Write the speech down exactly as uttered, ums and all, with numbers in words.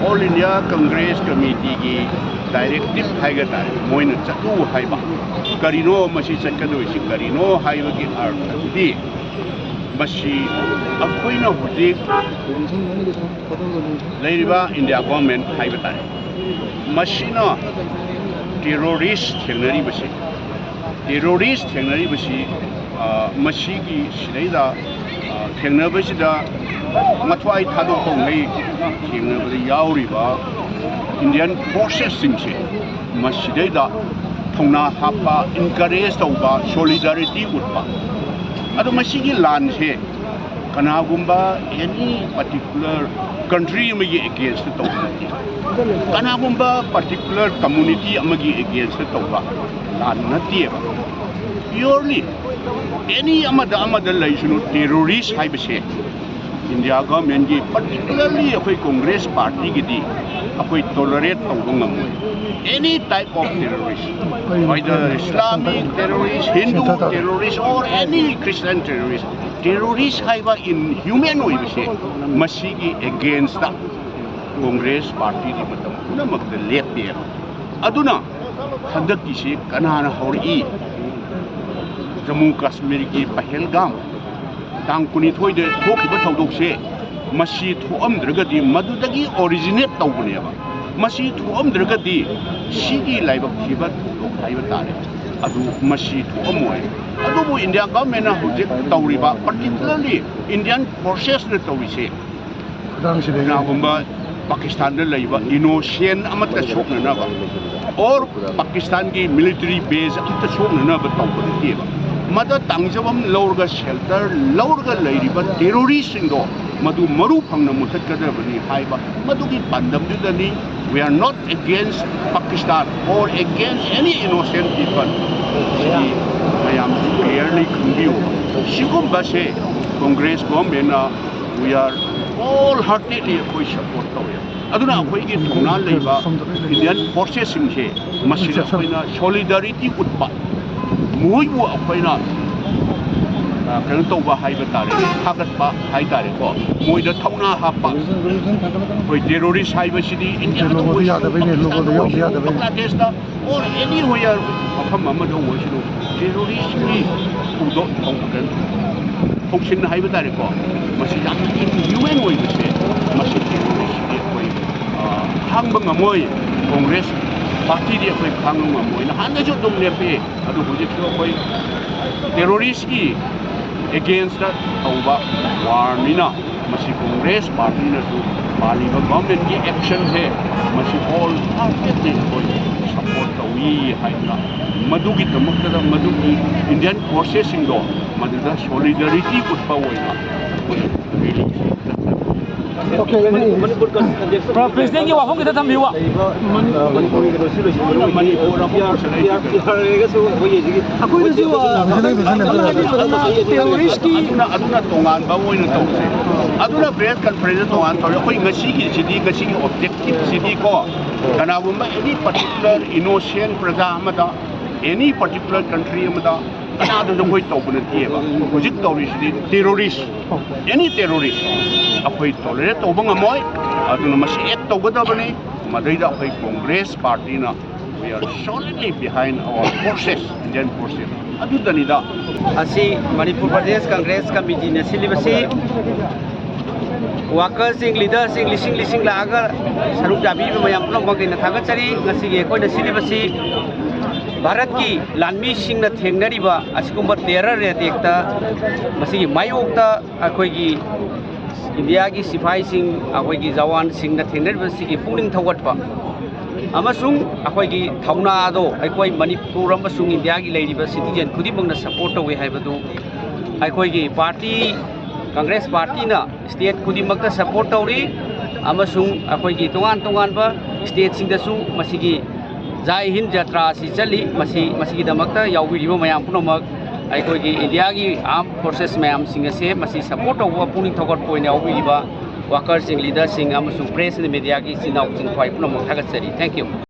All India Congress Committeeꯒꯤ directive ꯍꯥꯏꯒꯗ꯭ꯔꯥ, ꯃꯣꯏꯅ ꯆꯠꯂꯨ ꯍꯥꯏꯕ꯫ ꯀꯔꯤꯅꯣ ꯃꯁꯤ ꯆꯠꯀꯗꯣꯏꯁꯤ, ꯀꯔꯤꯅꯣ ꯍꯥꯏꯕꯒꯤ ꯑꯔꯊꯗꯤ, ꯃꯁꯤ ꯑꯩꯈꯣꯏꯅ ꯍꯧꯖꯤꯛ ꯂꯩꯔꯤꯕ India government ꯍꯥꯏꯕ ꯇꯥꯔꯦ, ꯃꯁꯤꯅ terrorist ꯊꯦꯡꯅꯔꯤꯕꯁꯤ, terrorist ꯊꯦꯡꯅꯔꯤꯕꯁꯤ, ꯑ, ꯃꯁꯤꯒꯤ ꯁꯤꯗꯩꯗ, ꯑ, ꯊꯦꯡꯅꯕꯁꯤꯗ ꯃꯊ꯭ꯋꯥꯏ ꯊꯥꯗꯣꯛꯄ ꯉꯩ ꯊꯦꯡꯅꯕꯗ ꯌꯥꯎꯔꯤꯕ Indian forcesꯁꯤꯡꯁꯦ, ꯃꯁꯤꯗꯩꯗ ꯊꯧꯅꯥ ꯍꯥꯞꯄ, encourage ꯇꯧꯕ, solidarity ꯎꯠꯄ꯫ ꯑꯗꯣ ꯃꯁꯤꯒꯤ ꯂꯥꯟꯁꯦ ꯀꯅꯥꯒꯨꯝꯕ any particular country ꯑꯃꯒꯤ against ꯇꯧꯕ ꯅꯠꯇꯦ, ꯀꯅꯥꯒꯨꯝꯕ particular community ꯑꯃꯒꯤ against ꯇꯧꯕ ꯂꯥꯟ ꯅꯠꯇꯦꯕ꯫ Purely any ꯑꯃꯗ ꯑꯃꯗ ꯂꯩꯁꯅꯨ, terrorist ꯍꯥꯏꯕꯁꯦ India governmentꯀꯤ, particularly ꯑꯩꯈꯣꯏ Congress partyꯒꯤꯗꯤ ꯑꯩꯈꯣꯏ tolerate ꯇꯧꯕ ꯉꯝꯃꯣꯏ꯫ Any type of terrorist, whether Islamic terrorist, Hindu terrorist, or any Christian terrorist, terrorist ꯍꯥꯏꯕ inhuman ꯑꯣꯏꯕꯁꯦ, ꯃꯁꯤꯒꯤ againstꯇ Congress partyꯗꯤ ꯃꯇꯝ ꯄꯨꯝꯅꯃꯛꯇ ꯂꯦꯞꯄꯦꯕ꯫ ꯑꯗꯨꯅ ꯍꯟꯗꯛꯀꯤꯁꯤ ꯀꯅꯥꯅ ꯍꯧꯔꯛꯏ? ꯖꯝꯃꯨ ꯀꯥꯁꯃꯤꯔꯒꯤ ꯄꯍꯦꯜꯒꯥꯝ ꯇꯥꯡ ꯀꯨꯟꯅꯤꯊꯣꯏꯗ ꯊꯣꯛꯈꯤꯕ ꯊꯧꯗꯣꯛꯁꯦ, ꯃꯁꯤ ꯊꯣꯛꯑꯝꯗ꯭ꯔꯒꯗꯤ, ꯃꯗꯨꯗꯒꯤ originate ꯇꯧꯕꯅꯦꯕ꯫ ꯃꯁꯤ ꯊꯣꯛꯑꯝꯗ꯭ꯔꯒꯗꯤ ꯁꯤꯒꯤ ꯂꯥꯏꯕꯛ ꯊꯤꯕ ꯊꯧꯗꯣꯛ ꯍꯥꯏꯕ ꯇꯥꯔꯦ, ꯑꯗꯨ ꯃꯁꯤ ꯊꯣꯛꯑꯝꯃꯣꯏ꯫ ꯑꯗꯨꯕꯨ India governmentꯅ ꯍꯧꯖꯤꯛ ꯇꯧꯔꯤꯕ, particularly Indian forcesꯅ ꯇꯧꯔꯤꯁꯦ, ꯈꯨꯗꯥꯡꯁꯤꯗꯒꯤ ꯀꯅꯥꯒꯨꯝꯕ ꯄꯥꯀꯤꯁꯇꯥꯟꯗ ꯂꯩꯕ innocent ꯑꯃꯠꯇ ꯁꯣꯛꯅꯅꯕ, or ꯄꯥꯀꯤꯁꯇꯥꯟꯒꯤ military base ꯑꯃꯠꯇ ꯁꯣꯛꯅꯅꯕ ꯇꯧꯕ ꯅꯠꯇꯦꯕ꯫ ꯃꯗ ꯇꯥꯡꯖꯕꯝ ꯂꯧꯔꯒ, shelter ꯂꯧꯔꯒ ꯂꯩꯔꯤꯕ terroristꯁꯤꯡꯗꯣ, ꯃꯗꯨ ꯃꯔꯨ ꯐꯪꯅ ꯃꯨꯊꯠꯀꯗꯕꯅꯤ ꯍꯥꯏꯕ ꯃꯗꯨꯒꯤ ꯄꯥꯟꯗꯝꯗꯨꯗꯅꯤ꯫ We are not against Pakistan or against any innocent people꯫ ꯁꯤ ꯃꯌꯥꯝ clearly ꯈꯪꯕꯤꯌꯨ꯫ ꯁꯤꯒꯨꯝꯕꯁꯦ Congress governmentꯅ, we are wholeheartedly ꯑꯩꯈꯣꯏ support ꯇꯧꯋꯦ꯫ ꯑꯗꯨꯅ ꯑꯩꯈꯣꯏꯒꯤ ꯊꯧꯅꯥ ꯂꯩꯕ Indian forcesꯁꯤꯡꯁꯦ ꯃꯁꯤꯗ ꯑꯩꯈꯣꯏꯅ solidarity ꯎꯠꯄ, ꯃꯈꯣꯏꯕꯨ ꯑꯩꯈꯣꯏꯅ, ꯑ, ꯀꯩꯅꯣ ꯇꯧꯕ ꯍꯥꯏꯕ ꯇꯥꯔꯦ, ꯊꯥꯒꯠꯄ ꯍꯥꯏ ꯇꯥꯔꯦꯀꯣ, ꯃꯣꯏꯗ ꯊꯧꯅꯥ ꯍꯥꯞꯄ꯫ ꯑꯩꯈꯣꯏ terrorist ꯍꯥꯏꯕꯁꯤꯗꯤ Indiaꯗ logoꯗꯣ ꯑꯣꯏꯔꯁꯨ, ꯌꯥꯗꯕꯩꯅꯦ, logoꯗꯣ ꯌꯥꯎꯕ ꯌꯥꯗꯕꯩꯅꯦ꯫ ꯕꯪꯒ꯭ꯂꯥꯗꯦꯁꯇ or anywhere ꯃꯐꯝ ꯑꯃꯗ ꯑꯣꯏꯁꯅꯨ, terroristꯀꯤ ꯊꯧꯗꯣꯛ ꯊꯧ-, ꯊꯧꯁꯤꯟ ꯍꯥꯏꯕ ꯇꯥꯔꯦꯀꯣ, ꯃꯁꯤ ꯌꯥꯝꯅ inhuman ꯑꯣꯏꯕꯁꯦ, ꯃꯁꯤ terroristꯀꯤ ꯑꯩꯈꯣꯏ, ꯑ, ꯈꯥꯡꯕ ꯉꯝꯃꯣꯏ꯫ Congress partyꯗꯤ ꯑꯩꯈꯣꯏ ꯈꯥꯡꯕ ꯉꯝꯃꯣꯏ꯫ ꯅꯍꯥꯟꯗꯁꯨ ꯑꯗꯨꯝ ꯂꯦꯞꯄꯤ, ꯑꯗꯨ ꯍꯧꯖꯤꯛꯁꯨ ꯑꯩꯈꯣꯏ terroristꯀꯤ againstꯇ ꯇꯧꯕ warꯅꯤꯅ꯫ ꯃꯁꯤ Congress partyꯅꯁꯨ ꯄꯥꯜꯂꯤꯕ governmentꯀꯤ actionꯁꯦ ꯃꯁꯤ wholeheartedly ꯑꯩꯈꯣꯏ support ꯇꯧꯏ ꯍꯥꯏꯗꯅ, ꯃꯗꯨꯒꯤꯗꯃꯛꯇꯗ ꯃꯗꯨꯒꯤ Indian forcesꯁꯤꯡꯗꯣ ꯃꯗꯨꯗ solidarity ꯎꯠꯄ ꯑꯣꯏꯅ ꯑꯩꯈꯣꯏ rallyꯁꯤ ꯆꯠꯆꯕꯅꯤ꯫ Presidentꯀꯤ ꯋꯥꯐꯝ ꯈꯤꯇ ꯊꯝꯕꯤꯌꯨꯕ꯫ ꯃꯅꯤꯄꯨꯔ ꯑꯃ ꯄꯨꯁꯜꯂꯛꯏꯁꯤꯗꯤ ꯑꯩꯈꯣꯏꯒꯤ ꯑꯩꯈꯣꯏꯗꯁꯨ, ꯑ, terroristꯀꯤ ꯑꯗꯨꯅ, ꯑꯗꯨꯅ, ꯑꯗꯨꯅ ꯇꯣꯉꯥꯟꯕ ꯑꯃ ꯑꯣꯏꯅ ꯇꯧꯁꯦ꯫ ꯑꯗꯨꯅ press conference ꯇꯣꯉꯥꯟ ꯇꯧꯔꯦ꯫ ꯑꯩꯈꯣꯏ ꯉꯁꯤꯒꯤꯁꯤꯗꯤ, ꯉꯁꯤꯒꯤ objectiveꯁꯤꯗꯤꯀꯣ, ꯀꯅꯥꯒꯨꯝꯕ any particular innocent ꯄ꯭ꯔꯖꯥ ꯑꯃꯗ, any particular country ꯑꯃꯗ ꯀꯅꯥꯗꯁꯨ ꯑꯩꯈꯣꯏ ꯇꯧꯕ ꯅꯠꯇꯦꯕ꯫ ꯍꯧꯖꯤꯛ ꯇꯧꯔꯤꯁꯤꯗꯤ terrorist, any terrorist ꯑꯩꯈꯣꯏ tolerate ꯇꯧꯕ ꯉꯝꯃꯣꯏ꯫ ꯑꯗꯨꯅ ꯃꯁꯤ act ꯇꯧꯒꯗꯕꯅꯤ꯫ ꯃꯗꯩꯗ ꯑꯩꯈꯣꯏ Congress partyꯅ we are solidly behind our forces, Indian forces꯫ ꯑꯗꯨꯗꯅꯤꯗ꯫ ꯑꯁꯤ ꯃꯅꯤꯄꯨꯔ ꯄ꯭ꯔꯗꯦꯁ ꯀꯪꯒ꯭ꯔꯦꯁ ꯀꯃꯤꯇꯤꯅ ꯁꯤꯜꯂꯤꯕꯁꯤ, workerꯁꯤꯡ, leaderꯁꯤꯡ ꯂꯤꯁꯤꯡ ꯂꯤꯁꯤꯡ ꯂꯥꯛꯑꯒ ꯁꯔꯨꯛ ꯌꯥꯕꯤꯕ ꯃꯌꯥꯝ ꯄꯨꯝꯅꯃꯛ ꯑꯩꯅ ꯊꯥꯒꯠꯆꯔꯤ꯫ ꯉꯁꯤꯒꯤ ꯑꯩꯈꯣꯏꯅ ꯁꯤꯜꯂꯤꯕꯁꯤ ꯚꯥꯔꯠꯀꯤ ꯂꯥꯟꯃꯤꯁꯤꯡꯅ ꯊꯦꯡꯅꯔꯤꯕ ꯑꯁꯤꯒꯨꯝꯕ terror attackꯇ, ꯃꯁꯤꯒꯤ ꯃꯥꯌꯣꯛꯇ ꯑꯩꯈꯣꯏꯒꯤ ꯏꯟꯗꯤꯌꯥꯒꯤ ꯁꯤꯐꯥꯏꯁꯤꯡ, ꯑꯩꯈꯣꯏꯒꯤ ꯖꯋꯥꯟꯁꯤꯡꯅ ꯊꯦꯡꯅꯔꯤꯕꯁꯤꯒꯤ ꯄꯨꯛꯅꯤꯡ ꯊꯧꯒꯠꯄ ꯑꯃꯁꯨꯡ ꯑꯩꯈꯣꯏꯒꯤ ꯊꯧꯅꯥꯗꯣ ꯑꯩꯈꯣꯏ ꯃꯅꯤꯄꯨꯔ ꯑꯃꯁꯨꯡ ꯏꯟꯗꯤꯌꯥꯒꯤ ꯂꯩꯔꯤꯕ citizen ꯈꯨꯗꯤꯡꯃꯛꯅ support ꯇꯧꯏ ꯍꯥꯏꯕꯗꯨ ꯑꯩꯈꯣꯏꯒꯤ party, Congress partyꯅ state ꯈꯨꯗꯤꯡꯃꯛꯇ support ꯇꯧꯔꯤ ꯑꯃꯁꯨꯡ ꯑꯩꯈꯣꯏꯒꯤ ꯇꯣꯉꯥꯟ ꯇꯣꯉꯥꯟꯕ stateꯁꯤꯡꯗꯁꯨ ꯃꯁꯤꯒꯤ ꯖꯥꯏ ꯍꯤꯟ ꯖꯇ꯭ꯔꯥ ꯑꯁꯤ ꯆꯠꯂꯤ꯫ ꯃꯁꯤ, ꯃꯁꯤꯒꯤꯗꯃꯛꯇ ꯌꯥꯎꯕꯤꯔꯤꯕ ꯃꯌꯥꯝ ꯄꯨꯝꯅꯃꯛ, ꯑꯩꯈꯣꯏꯒꯤ ꯏꯟꯗꯤꯌꯥꯒꯤ armed forces ꯃꯌꯥꯝꯁꯤꯡ ꯑꯁꯦ ꯃꯁꯤ support ꯇꯧꯕ, ꯄꯨꯛꯅꯤꯡ ꯊꯧꯒꯠꯄ ꯑꯣꯏꯅ ꯌꯥꯎꯕꯤꯔꯤꯕ ꯋꯥꯀꯔꯁꯤꯡ, ꯂꯤꯗꯔꯁꯤꯡ ꯑꯃꯁꯨꯡ ꯄ꯭ꯔꯦꯁ ꯑꯦꯟ ꯃꯦꯗꯤꯌꯥꯒꯤ ꯏꯆꯤꯟ ꯏꯅꯥꯎꯁꯤꯡ ꯈ꯭ꯋꯥꯏ ꯄꯨꯝꯅꯃꯛ ꯊꯥꯒꯠꯆꯔꯤ꯫ Thank you꯫